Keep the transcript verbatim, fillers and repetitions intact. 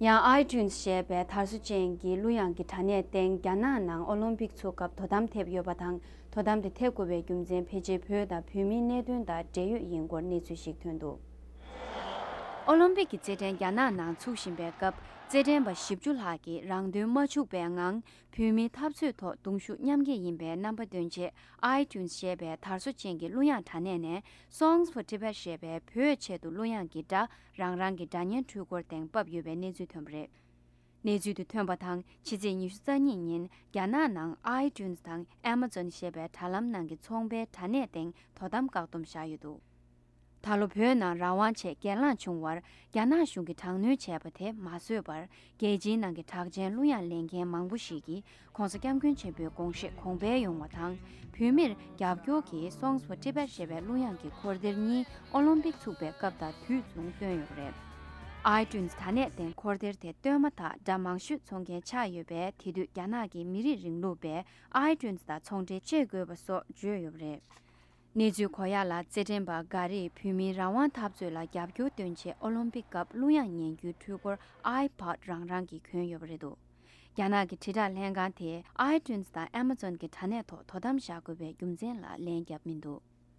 ཡང་ཨའི་ཊུན་ཞེས་པའི་དར་སྲོལ་ཅན་གྱི་གླུ་དབྱངས་ཀྱི་དྲ་གནས་སྟེང་རྒྱ་ནག་ནང་ཨོ་ལིམ་པིག་ཚུགས་སྐབས་དོ་དམ་ཐེབས་ཡོད་པ་དང་། དོ་དམ་དེ་ཐེབས་དགོས་པའི་རྒྱུ་མཚན་ཕལ་ཆེར་བོད་དང་བོད་མིའི་གནད་དོན་དང་འབྲེལ་ཡོད་ཡིན་སྐོར་གནས་ཚུལ་ཞིག་ཐོན་འདུག་ཨོ་ལིམ་པིག་གི་རྩེད་འགྲན་རྒྱ་ནག་ནང་ཚུགས་བཞིན་པའི་སྐབས། རྩེད་འགྲན་པ་བཞི་བཅུ་ལྷག་གིས་རང་དོན་མ་འཕྱུགས་པའི་ངང་བོད་མིའི་འཐབ་རྩོད་ཐོག་གདུང་ཤུགས་མཉམ་སྐྱེད་ཡིན་པའི་རྣམ་པ་སྟོན་ཆེད། ཨའི་ཊུན་ཞེས་པའི་དར་སྲོལ་ཅན་གྱི་གླུ་དབྱངས་དྲ་གནས་ནས་Songs for Tibet ཞེས་པའི་བོད་ཆེད་དུ་གླུ་དབྱངས་ཀྱི་སྒྲ་རང་རང་གི་སྒྲ་སྙན་འཕྲུལ་འཁོར་སྟེང་ཕབ་ཡོད་པའི་གནས་ཚུལ་ཐོན་པ་རེད། གནས་ཚུལ་དེ་ཐོན་པ་དང་ཕྱི་ཚེས་ཉི་ཤུ་རྩ་གཉིས་ཉིན་རྒྱ་ནག་ནང་ཨའི་ཊུན་དང་ཨེ་མ་ཛོན་ཞེས་པའི་དྲ་ལམ་ནང་གི་ཚོང་པའི་དྲ་གནས་སྟེང་དོ་དམ་བཀག་སྡོམ་བཞག་ཡོད་འདུག་ད་ལོ་བོད་ནང་རང་དབང་ཆེད་སྒེར་ལངས་བྱུང་བར་རྒྱ་ནག་གཞུང་གིས་དྲག་གནོན་བྱས་པ་དེ་མ་བཟོད་པར། རྒྱལ་སྤྱིའི་ནང་གི་གྲགས་ཅན་གླུ་དབྱངས་ལེན་མཁན་མང་པོ་ཞིག་གིས་༸གོང་ས་༸སྐྱབས་མགོན་ཆེན་པོའི་དགོངས་བཞེད་གོང་འཕེལ་ཡོང་བ་དང་། བོད་མིར་རྒྱབ་སྐྱོར་གྱིས་Songs for Tibet ཞེས་པའི་གླུ་དབྱངས་ཀྱི་འཁོར་སྡེར་གཉིས་ཨོ་ལིམ་པིག་ཚུགས་པའི་སྐབས་དང་དུས་མཚུངས་བཏོན་ཡོད་པ་རེད། ཨའི་ཊུན་དྲ་གནས་སྟེང་འཁོར་སྡེར་དེ་བཏོན་མ་ཐག་སྒྲ་མང་ཤོས་འཚོང་མཁན་ཆགས་ཡོད་པས། དེ་དུས་རྒྱ་ནག་གི་མི་རིགས་རིང་ལུགས་པས་ཨའི་ཊུན་དང་ཚོང་འབྲེལ་བཅད་དགོས་པ་སོགས་བརྗོད་ཡོད་པ་རེད། གནས་ཚུལ་གོ་ཡག་ལ། རྩེད་འགྲན་པ་འགའ་རེས་བོད་མིའི་རང་དབང་འཐབ་རྩོད་ལ་རྒྱབ་སྐྱོར་སྟོན་ཆེད་ཨོ་ལིམ་པིག་སྐབས་གླུ་དབྱངས་ཉན་རྒྱུའི་འཕྲུལ་འཁོར་ཨའི་པོད་རང་རང་གིས་གྱོན་ཡོད་པ་རེད་འདུག་རྒྱ་ནག་གི་དྲིལ་བསྒྲགས་ལྷན་ཁང་དེས་ཨའི་ཊུན་དང་ཨེ་མ་ཛོན་གྱི་དྲ་གནས་ཐོག་དོ་དམ་བཞག་དགོས་པའི་རྒྱུ་མཚན་ལ་ལན་བརྒྱབ་མི་འདུག